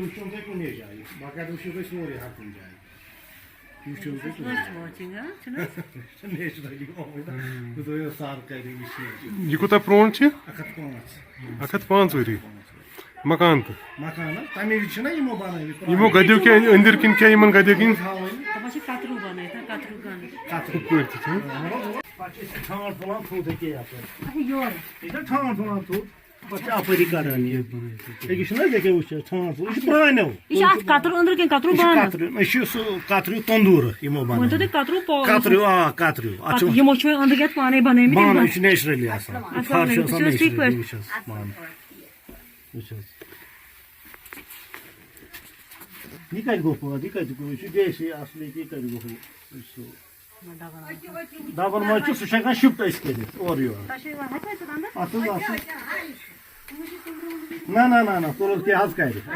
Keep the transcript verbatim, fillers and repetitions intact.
وٕچھُن تۄہہِ کُنے جایہِ، باقٕے وٕچھِو تُہۍ سورُے ہر کُنہِ جایہِ۔ وٕچھُن تۄہہِ کُنے First جایہِ۔ Watching, huh? چھُنہٕ حظ؟ مےٚ چھُ لگہِ یہِ آمٕتۍ نا، بہٕ دۄیو سر کَرِ وٕچھِ۔ یہِ کوٗتاہ پرٛون چھُ؟ اَکھ ہَتھ پانٛژھ۔ اَکھ ہَتھ پانٛژھ ؤری۔ مکان تہٕ۔ مکان حظ، تَمے وِزِ چھِنہ یِمو بَنٲوِتھ پرٛٲنۍ۔ یِمو گَدیو کیٛاہ أنٛدۍ-، أنٛدٕرۍ کِنۍ کیٛاہ یِمَن گَدیو کِنۍ؟ تھاوٕنۍ۔ دَپان چھِ کَتریوٗ بَنٲیِتھ، ہا، کَتریوٗ گَنٛڈ۔ کَتریوٗ۔ یِتھ پٲٹھۍ تہِ چھُ۔ مطلب، پَتہٕ چھِ أسۍ ٹھانٛڈ تُلان تھوٚد أکے یَپٲرۍ۔ اچھا، یورٕ۔ یہِ چھا ٹھانٛڈ تُلان تھوٚد؟ پَتہٕ چھِ اَپٲری کَڑان یہِ۔ أکِس چھُنہ حظ ییٚکیٛاہ وٕچھ حظ ٹھانٛڈ تُلان۔ یہِ چھُ پرٛانیو۔ یہِ چھِ اَتھ کَتریوٗ أنٛدرٕ کِنہٕ کَتریوٗ یہِ چھُ بانہٕ؟ کَتریوٗ، أسۍ چھِ سُہ کَتریوٗ توٚنٛدوٗرٕ یِمو ؤنۍ تو بَنومُت۔ تُہۍ کَتریوٗ پو-، کَتریوٗ، آ، کَتریوٗ۔ اَتھ چھُ پَتہٕ یِمو چھُ وۄنۍ أنٛدرٕ یَتھ پانَے بَنٲومٕتۍ بانہٕ، یِم یہِ چھُ نیچرٔلی آسان۔ اَصٕل فرش پٲٹھۍ، آسان تُہۍ چھِو حظ ٹھیٖک نیچرٔلی، پٲٹھۍ؟ وٕچھ حظ پانہٕ۔ وٕچھ حظ۔ یہِ کَتہِ گوٚو پٲدٕ، یہِ کَتہِ گوٚو؟ یہِ چھُ دیسی اَصلی، یہِ کَتہِ گوٚو ہُہ؟ یُس سُہ دَبَن منٛز چھُ، سُہ چھُ ہٮ۪کان شِفٹ أسۍ کٔرِتھ اورٕ یورٕ۔ اَتھ حظ، اَتھ حظ۔ نہ، نہ، نہ، نہ، تُلُن کیٛاہ حظ کَرِ؟